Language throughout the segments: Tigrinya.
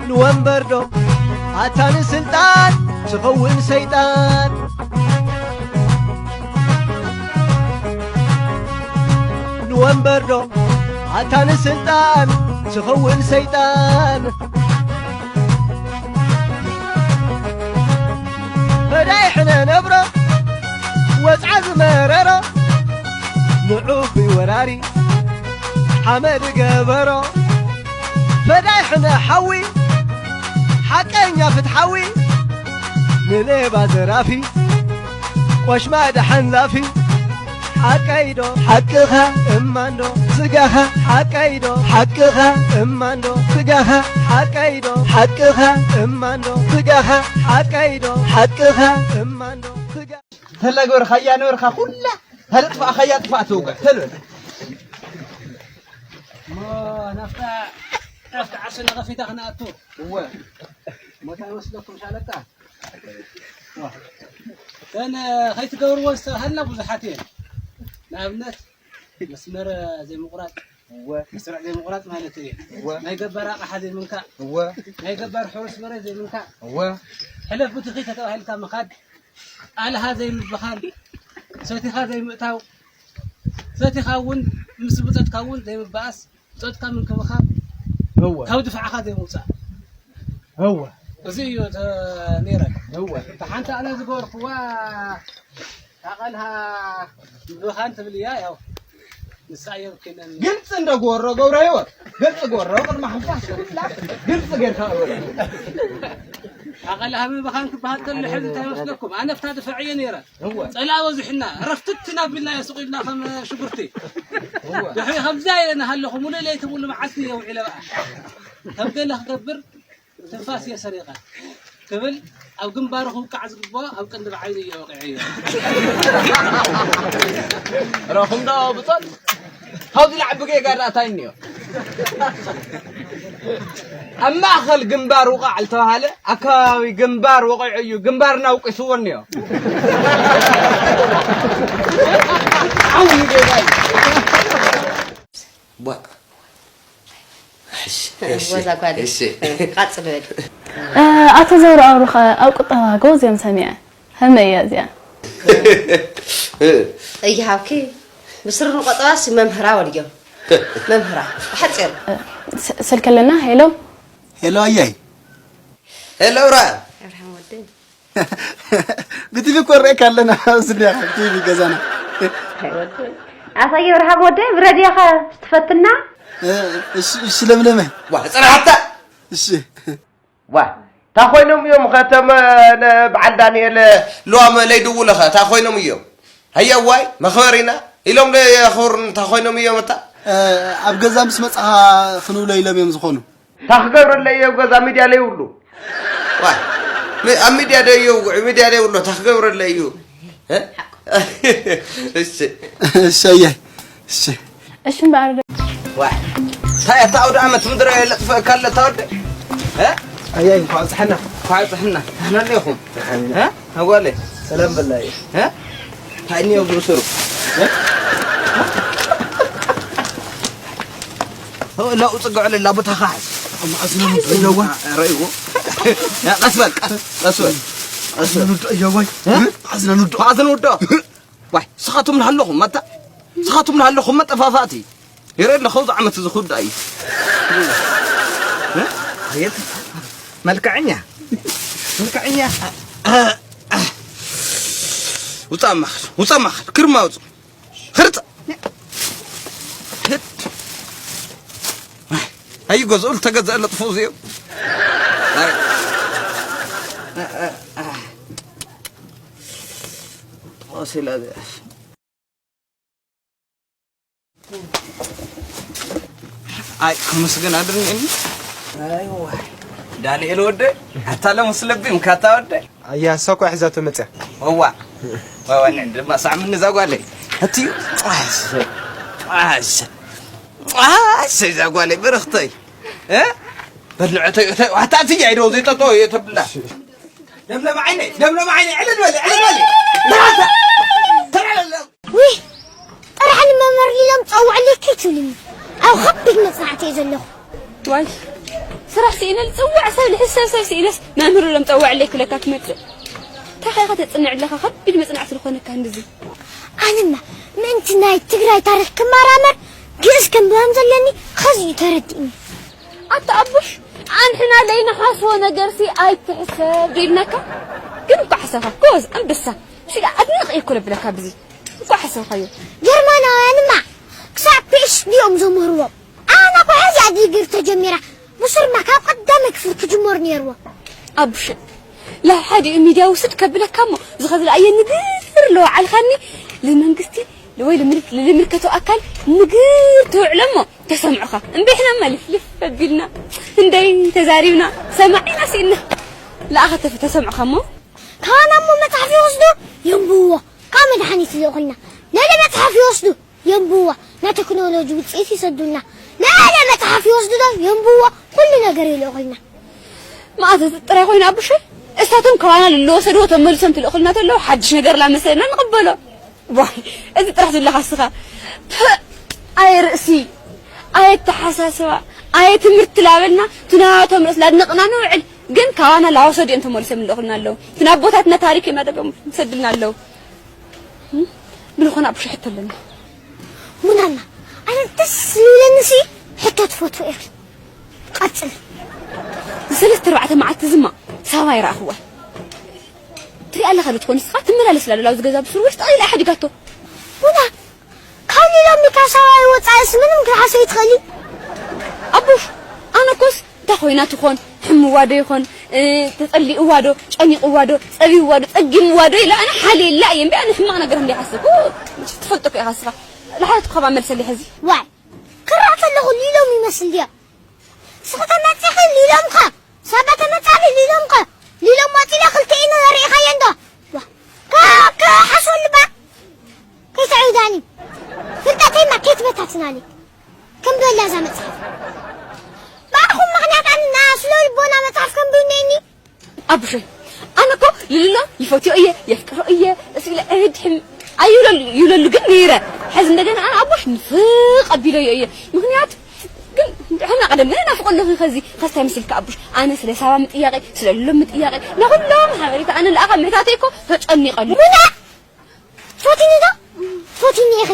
ንወንበር ዶ ኣታ ንስልጣን ትኸውን ሰይጣን። ንወንበር ዶ ኣታ ንስልጣን ትኸውን ሰይጣን። ፈዳይ ሕነ ነብሮ ወጽዓ ዝመረሮ ንዑ ብወራሪ ሓመድ ገበሮ። ፈዳይ ሕነ ሓዊ ሓቀኛ ፍትሓዊ ንሌባ ዘራፊ ቆሽማ ደሓን ላፊ። ሓቀይ ዶ ሓቅኻ እማን ዶ ስጋኻ ሓቀይ ዶ ሓቅኻ እማን ዶ ስጋኻ ሓቀይ ዶ ሓቅኻ እማን ዶ ስጋኻ ሓቀይ ዶ ሓቅኻ እማን ዶ ስጋ ተላ ገበርካያ ነበርካ ኩላ ተለጥፋእካያ ጥፋእ ትውግዕ ተልበል እሞ ናፍታ ናፍታ ዓርሰና ከፊታ ክነኣቱ እወ ሞታ ይመስለኩም ሻለቃ እተን ከይትገብርዎ ዝተባሃልና ብዙሓት እየን። ንኣብነት መስመር ዘይምቑራፅ እወ መስርዕ ዘይምቑራፅ ማለት እዩ። እወ ናይ ገባር ኣቕሓ ዘይምንካእ እወ ናይ ገባር ሕሩስ መሬት ዘይምንካእ እወ ሕለፍ ብትኺ ተተባሂልካ ምኻድ ኣልሃ ዘይምብኻን ሰቲኻ ዘይምእታው ሰቲኻ እውን ምስ ብፀትካ እውን ዘይምበኣስ ብፀትካ ምንክብኻብ እወ ካብ ድፋዕኻ ዘይምውፃእ እወ እዚ እዩ ነይረ እወ ሓንቲ ኣነ ዝገበርክዋ ታቐልሃ ምብኻን ትብል እያ ያው ንሳ እየ ብኪነን ግልፂ እንደ ጎሮ ገብረ ህይወት ግልፂ ጎሮ ቅድሚ ሓምሳ ግልፂ ጌርካ ገብረ ኣቐልሃ ምብኻን ክበሃል ከሎ ሕዚ እንታይ መስለኩም ኣነ ፍታ ድፈዕ እየ ነይረ እወ ጸላእ በዚሑና ረፍትት ናቢልና እየ ስቕ ኢልና ከም ሽጉርቲ እወ ድሕሪ ከምዚ ኣየ ናሃለኹ ሙሉእ ለይቲ ሙሉ መዓልቲ እየ ውዒለ በኣ ከም ገለ ክገብር ትንፋስ እየ ሰሪቐ ክብል ኣብ ግንባሩ ክውቃዕ ዝግብኦ ኣብ ቅንዲ ብዓይኑ እየ ወቒዐዮ ረኹም ዶ ብጾት ካብዚ ላዕቢ ጌጋ ዳኣ እንታይ እኒኦ ኣብ ማእኸል ግንባር ውቓዕ ዝተባሃለ ኣከባቢ ግንባር ወቒዑ እዩ ግንባርና ውቂስዎ እኒኦ ዓብዪ ጌጋ እዩ ቧእ። እሺ፣ እሺ፣ እዛ ጓል እሺ። ቃጽል በል። ኣቶ ዘውሩ ኣብሩኸ ኣብ ቁጠባ ጎበዝ እዮም ሰሚዐ። ከመይ እያ እዚኣ? እይሃብኪ ብስሪ ንቆጠባስ መምህራ ወልዮም መምህራ ብሓፂሩ ስ- ስልክ ኣለና። ሄሎ። ሄሎ ኣያይ። ሄሎ ብርሃን። ኣብርሃም ወደይ። ብቲቪ እኮ ንሪኤካ ኣለና ኣብዚ እኒኣ ቲቪ ገዛና። ኣሳየ ብርሃም ወደ ብረድዮ ኸ ትፈትና? እሺ እሺ ለምለመ። ዋ ጽናሓታ። እሺ። ዋ እንታይ ኮይኖም እዮም ኸተመ በዓል ዳንኤል ለዋመ ለይድውለ ኸ እንታይ ኮይኖም እዮም? ሃየ ዋይ መኽበሪና ኢሎም ለየኽብሩን እንታይ ኮይኖም እዮም እታ? ኣብ ገዛ ምስ መጻኻ ክንብሎ ኢሎም እዮም ዝኾኑ። ታኽገብረለይ እዩ ገዛ ሚድያ ለይብሉ ዋይ ሚ- ኣብ ሚድያ ደየውግዑ ሚድያ ደይብሎ ታኽገብረለይ እዩ እ? እሺ እሺ ኣያይ እሺ እሺ እምበኣር ዶ- ዋይ እንታይ እታ ኣውደ ዓመት ምድረ ለጥፈእካ ኣለ እታ ወደ እ? ኣያይ እንኳዕ ኣብፅሐና እንኳዕ ኣብፅሐና ደህና ኣለኹም እ? ኣጓለይ ሰላም በላ እዩ እ? እንታይ እኒኦ ብሩስሩ ላኡ ፅግዕ ለላ ቦታ ካሕስ ማዕዝና ምድረዋ ረእዎ ቀስ በል ቀስ በል ቀስ በል ኣዝና ንዶ እያዋይ ኣዝና ንዶ ኣዝና ንዶ ዋይ ስኻቱም ናሃለኹም መታ ስኻቱም ናሃለኹም መጠፋፋእቲ ይረ ኣለኹ ኣብዚ ዓመት እዚ ክውዳእ እዩ ኣየት መልክዐኛ መልክዐኛ ውፃእ ማኽል ውፃእ ማኽል ክርማ ውፁ ክርፃ ኣይገዝኡ ዝተገዘአ ለጥፎ እዚኦም ሲላ ኣይ ክምስግን ኣድርኒ ኣይዋ ዳንኤል ወደ ኣታ ለሙስ ለቢም ካታ ወደ ኣያ እሳ እኮ ሒዛቶ መፅያ እዋ እዋ ንዕ ድማ ሳዕምኒ እዛ ጓለይ እቲ ኣሰ እዛ ጓለይ ብርኽተይ በልዕተይ ዋታ እቲ ያይዶ ዘይጠጦ እየ ተብላ ለምለም ዓይነይ ለምለም ዓይነይ ዕልል በሊ ዕልል በሊ ናታ ተላለ ውይ ጥራሕ ንመምህር ኢሎም ፀውዕለይ ከይትብልኒ ኣብ ከቢድ መፅናዕቲ እየ ዘለኹ ዋይ፣ ስራሕ ስኢነ ዝጽዋዕ ሰብ፣ ልሕሰብ ሰብ ስኢነስ መምህር ሎም ጸዋዕለይ ክለካ ክመጽእ። እንታይ ኸ ተጽንዕ ኣለኻ? ከቢድ መጽናዕቲ ዝኾነካ እንደዚ። ኣነማ ምእንቲ ናይ ትግራይ ታሪኽ ክመራመር ግእዝ ከንብብ ዘለኒ ኸዚ እዩ ተረዲእኒ። ኣታ ኣቡሽ፣ ኣንሕና ለይንሓስቦ ነገርሲ ኣይትሕሰብ ዶ ኢልናካ? ግን እኳ ሓሰብካ፣ ጎበዝ፣ ኣንበሳ። ሽጋ ኣድንቕ እየ እኮ ለብለካ ብዚ። እኳ ሓሰብካዮ። ጀርመናውያንማ ክሳብ ፒ ኤች ዲ እዮም ዘምህርዎም። ኣነ እኮ ሕዚ እያ ዲግሪ ተጀሚራ። ብሱርማ ካብ ቀዳማይ ክፍሊ ክጅመር ነይርዎ። ኣቡሽ፣ ላብ ሓዲኡ ሚድያ ውስድ ከብለካ እሞ፣ ዝኸዝለ ኣየ ንግር ለወዓልካኒ፣ ለመንግስቲ ወይ ለምል-፣ ለልምልከቶ ኣካል ንግር ተውዕሎ እሞ፣ ተሰምዑኻ። እምቢሕና እማ ልፍልፍ ኣቢልና፣ እንደይ ተዛሪብና፣ ሰማዒና ስኢና። ለኣኸ ተፍ-፣ ተሰምዑኻ እሞ። ካባና እሞ መጽሓፍ ይወስዱ፣ የንብብዎ። ካብ መድሓኒት ይልእኹልና። ለለ መጽሓፍ ይወስዱ፣ የንብብዎ። ናይ ቴክኖሎጂ ውጽኢት ይሰዱልና። ለለ መጽሓፍ ይወስዱ ዶ፣ የንብብዎ። ኩሉ ነገር ይልእኹልና። መኣት ጥራይ ኮይኑ ኣቡሸይ፣ እሳቶም ካባና ልወሰድዎ ተመልሶም ትልእኹልና ተለዉ፣ ሓድሽ ነገር ላመሰለና ንቕበሎ። ዋይ፣ እዚ ጥራሕ ዘለኻ እስኻ። ፕእ፣ ኣየ ርእሲ፣ ኣየ ኣተሓሳስባ፣ ኣየ ትምህርቲ ላበልና፣ ትናቶም ርእስ ላድነቕና ንውዕል። ግን ካባና ላወሰዱ እዮም ተመልሶም ልእኹልና ኣለዉ። እቲ ናብ ቦታትና ታሪክ እዮም ኣደገም ይሰድልና ኣለዉ። እም? ብልኾነ ኣቡሸ ሕቶ ኣለና። ሙናና፣ ኣነ ደስ ዝብለኒ ሲ ሕቶ ትፈትዎ ኢኺ። ቀጽል። ንሰለስተ ኣርባዕተ መዓልቲ ዝማ ሳባ ይረኣኽዋ። ትሪኣ ኣለኻ ዶ ትኾን ንስኻ? ትመላለስ ኣላ ዶ ኣብዚ ገዛ ብስሩ ወይስ ጠቕሊላ እያ ሓዲጋቶ? ሙና፣ ካብ ሊሎሚ ካብ ሳባ ይወጻእስ ምንም ክትሓስቢ ኣይትኽእሊ። ኣቡሽ፣ ኣነ እኮስ እንታይ ኮይና ትኾን? ሕምዋ ዶ ይኾን? እ፣ ተጸሊእዋ ዶ? ጨኒቕዋ ዶ? ጸቢብዋ ዶ? ጸጊምዋ ዶ? ኢለ ኣነ ሓልየላ እየ። እምቢ ኣነ ሕማቕ ነገር እንደ ይሓስብ። ኡ፣ ትፈልጦ እኮ ኢኻ ንስኻ። ለሓለት እኮ መልሰለይ ሕዚ። ዋይ፣ ክራዕ ከለኹ ሊሎም ይመስል ድያ? ስኺ ተመጺኺ ሊሎምኸ፣ ሳባ ተመጻኺ ሊሎምኸ፣ ሊሎም ወጺለ ክልተ ኢኑ ርኢኻዮ እንዶ? ዋ፣ ከ-፣ ከሓስበሉ ባ፣ ከይትዕብዳኒ። ፍልጠተይማ ከይትበታትናኒ። ከም በላ እዛ መጽሓፍ። ባዕኹም ምኽንያት ኣነ ስለ ልቦና መጽሓፍ ከንብብ እኒአኒ። ኣቡሸይ፣ ኣነ እኮ ልልሎ ይፈትዮ እየ፣ የፍቅሮ እየ፣ እሱ ኢለ ዕብድ ሕም-፣ ኣይብለሉ፣ ይብለሉ ግን ነይረ። ሕዚ እንደገና ኣነ ኣቡሽ ንፍቕ ኣቢለዮ እየ። ምኽንያቱ ግን ሕና ቀደም ግን ናፍቆ ኣለኹ። ከዚ ከስታይ ምስልካ ኣቡሽ፣ ኣነ ስለ ሳባ ምጥያቐ፣ ስለ ልሎ ምጥያቐ፣ ንኹሎም ሓበሬታ ኣነ ለኣኻ ምሕታተይ እኮ ተጨኒቐሉ። ሙና! ትፈትኒ ዶ? ትፈትኒ ኢኺ።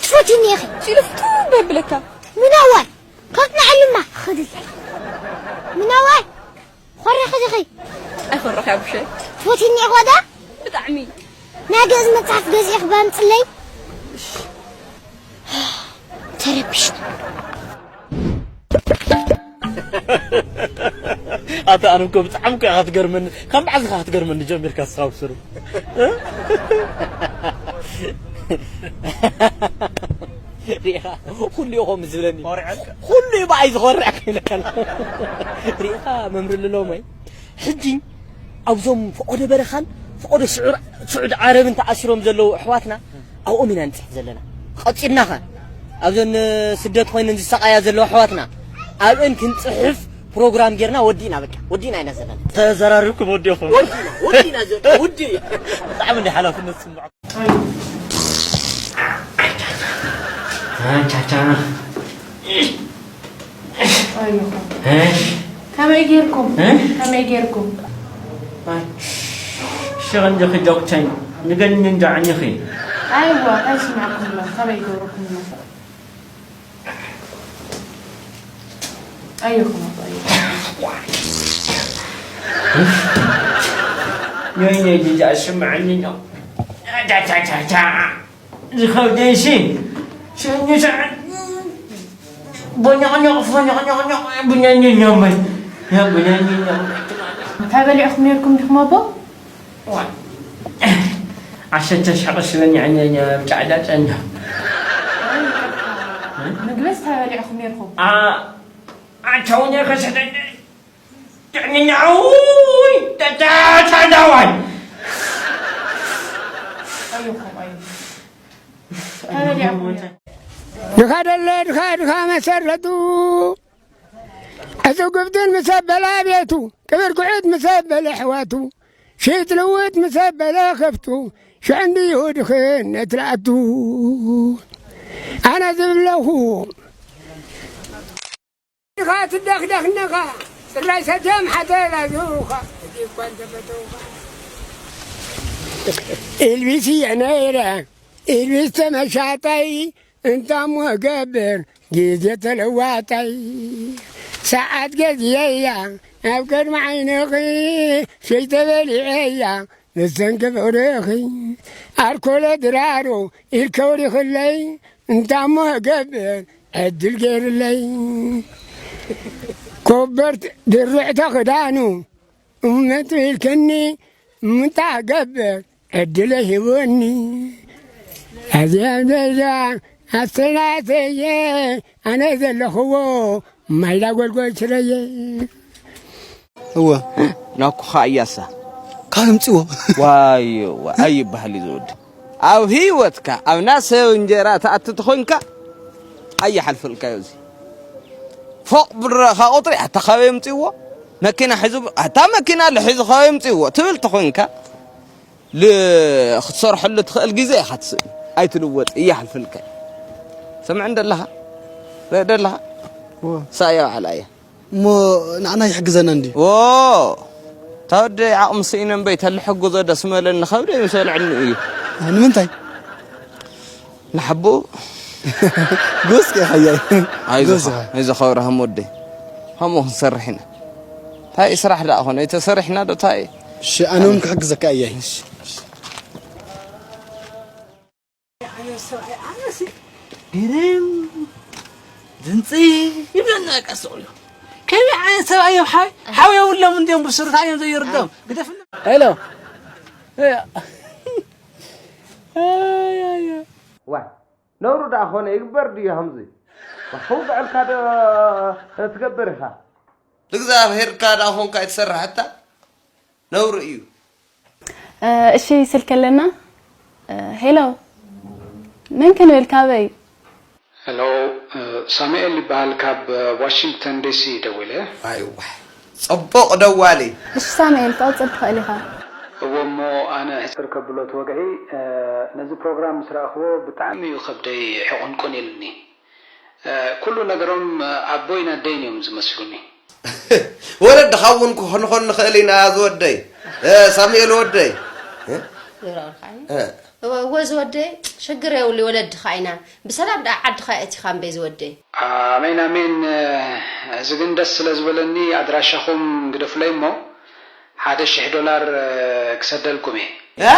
ትፈትኒ ኢኺ። ሲሉ ፍቱው በብለካ። ሙናዋይ፣ ከጽንዐሉማ፣ ኸድለይ። ሙናዋይ፣ ኾረኺ ዲኺ? ኣይኾረኺ ኣቡሸይ። ትፈትኒ ኢኺ ወዳ? ብጣዕሚ። ናይ ግእዝ መጽሓፍ ገዚእኺ ባምጽለይ። እሺ። ተረቢሽና። ኣታ ኣነ እኮ ብጣዕሚ እኮ ኢኻ ትገርመኒ። ካብ መዓዝ ኢኻ ክትገርመኒ ጀሚርካ እስኻ ብስሩ? ሪኢኻ፣ ኩሉ እዩ ከምኡ ዝብለኒ። ኮሪዐካ? ኩሉ እዩ ብኣይ ዝኾርዕ ከይነካል። ሪኢኻ መምህር ልሎማይ፣ ሕጂ ኣብዞም ፈቖዶ በረኻን ፈቖዶ ስዑር-፣ ስዑድ ዓረብን ተኣሲሮም ዘለዉ ኣሕዋትና ኣብኦም ኢና ንጽሕፍ ዘለና። ቀጺልናኸ ኣብዘን ስደት ኮይነን ዝሰቓያ ዘለዋ ኣሕዋትና ኣብአን ክንጽሕፍ ፕሮግራም ጌርና ወዲእና፣ በቃ ወዲእና ኢና ዘለና። ተዘራሪብኩም ወዲእኹም። ወዲእና፣ ወዲእና ዘ-፣ ወዲእና። ብጣዕሚ እንዲ ሓላፍነት ስምዖ። ኣቻቻ። ኣይኹም። እሺ። ከመይ ጌርኩም? እ? ከመይ ጌርኩም? ኣይ፣ ሽቕ እንዲኺ ዶክተር፣ ንገርኒ እንዶ ዓንኺ። ኣይዋ፣ ኣይስማዕኩምሎ፣ ከመይ ገብርኩምሎ? ኣይኹም፣ ኣይኹም። ነይ፣ ነይ፣ ጅጃ፣ ስምዐኒ እንዶ። ኣቻቻቻቻ። ዝኸብደይሲ፣ ሰኞ ሰዓት፣ ቦኛቕኛቕ፣ ፎኛቕኛቕኛቕ፣ ቡኛኛኛማይ፣ ያ ቡኛኛኛማይ። እንታይ በሊዕኹም ነይርኩም ዲኹም ኣቦ? ዋ፣ ዓሰርተ ሸቐ ስበኛኛኛ፣ ጻዕዳ ጸንዶ። ምግብስ እንታይ በሊዕኹም ነይርኩም? ኣ፣ ኣታው ነይርካ ሰደደ። ጥዕንኛዊ ተታታዳዋይ። ኣይኹም፣ ኣይኹም። ድኻ ደለ ድኻ ድኻ መሰረቱ፣ ዕጹው ግብጥን ምስ ኣበላ ቤቱ፣ ክብር ጉዕት ምስ ኣበለ ኣሕዋቱ፣ ሽጥ ልውጥ ምስ ኣበለ ከብቱ፣ ሽዑ እንድዩ ድኽነት ልኣቱ። ኣነ ዝብለኹ ኢኻ ትደኽደኽነኻ፣ ጽራይ ሰትዮም ሓተላ ዝህቡኻ፣ እዚ እኳ እንተፈተውኻ። ኢልቢስ እየ ነይረ፣ ኢልቢስ ተመሻጣይ፣ እንታሞ ገብር ግዜ ተለዋጣይ። ሰዓት ገዝየያ ኣብ ቅድሚ ዓይንኺ፣ ሸይተ በሊዐያ ብሰንኪ ፍቕርኺ። ኣልኮለ ድራሩ ኢልከ ውሪኽለይ፣ እንታሞ ገብር ዕድል ገይርለይ። ኮበርት ድርዕተ ክዳኑ እመት ኢልክኒ፣ ምንታ ገብር ዕድለ ሂቡኒ። ኣዝያ ዘዛ ኣሰናተየ፣ ኣነ ዘለኽዎ ማይዳ ጎልጎል ስረየ። እወ። ናኩኻ እያሳ። ካብ ምጽዎ። ዋይ፣ ዋይ፣ ኣይበሃል እዩ ዝወዲ። ኣብ ህይወትካ ኣብ ናሰብ እንጀራ ትኣቲ ተኾይንካ፣ ኣይሓልፈልካዮ እዚ። ፎቕ ብረኻ ቁጥሪ፣ ኣታ ካበይ ምጽዎ? መኪና ሒዙ፣ ኣታ መኪና ልሒዙ ካበይ ምጽዎ? ትብል ተኾይንካ፣ ል-፣ ክትሰርሐሉ ትኽእል ግዜ ኢኻ ትስእን። ኣይትልወጥ፣ እያ ሓልፈልካ። ሰምዕ እንደለኻ? ርእ ደለኻ? እወ። ሳእያ ባዕላ እያ። እሞ ንዓና ይሕግዘና እንድዩ። ዎ! እታ ወደይ ዓቕሚ ስኢነ እምበይ ተልሕግዞ ደስ መለኒ፣ ከብደይ ምስ በልዐኒ እዩ። አ፣ ንምንታይ? ንሓቦ። ጎስኪ ሓያይ። ኣይዞኻ፣ ጎስኻ። ኣይዞኻ ኣብርሃም ወደይ። ከምኡ ክንሰርሕ ኢና። እንታይ ስራሕ ደኣ ኾነ? ኣይተሰሪሕና ዶ እንታይ? እሺ፣ ኣነ እውን ክሕግዘካ እየ። እሺ፣ እሺ። ኣነ ሰብኣይ ኣነሲ ግርም ድምፂ ይብለና። በቃ ሰው እዩ። ከመይ ዓይነት ሰብኣይ እዮም? ሓው፣ ሓው የብሎም እንዲዮም፣ ብስሩታ እዮም ዘይርዶም። ግደፍና። ሄሎ። ኣይ፣ ኣይ፣ ኣይ። ዋ፣ ነውሩ ደኣ ኾነ ይግበር ድዩ ከምዚ? ዋ፣ ከውግዐልካ ዶ ትገብር ኢኻ? ንእግዚኣብሄርካ ደኣ ኾንካ ኣይትሰርሕ ኣታ? ነውሪ እዩ። እ፣ እሺ፣ ስልኪ ኣለና። እ፣ ሄሎ፣ መን ክንብል፣ ካበይ? ሄሎ፣ እ፣ ሳሙኤል ይበሃል፣ ካብ ዋሽንግተን ዲሲ ደዊለ። ኣይዋ፣ ጽቡቕ ደዋሊ። እሺ ሳሙኤል፣ ክትቕጽል ትኽእል ኢኻ። እወ፣ እሞ ኣነ ሕጽር ከብሎ እቲ ወግዒ፣ እ፣ ነዚ ፕሮግራም ምስ ረኣኽዎ ብጣዕሚ እዩ ከብደይ ሕቑንቁን ኢሉኒ። እ፣ ኩሉ ነገሮም፣ እ፣ ኣቦይን ኣደይን እዮም ዝመስሉኒ። ወለድኻ እውን ክኾንኾን ንኽእል ኢና ዝወደይ። እ፣ ሳሙኤል ወደይ። እ? ይረኣልካ እዩ። እ። እወ፣ እወ ዝወደይ፣ ሽግር የብሉ፣ ወለድኻ ኢና። ብሰላም ደኣ ዓድኻ የእቲኻ እምበይ ዝወደይ። ኣሜን፣ ኣሜን። እ፣ እዚ ግን ደስ ስለ ዝበለኒ ኣድራሻኹም ግደፉለይ እሞ ሓደ ሽሕ ዶላር፣ እ፣ ክሰደልኩም እየ። እ?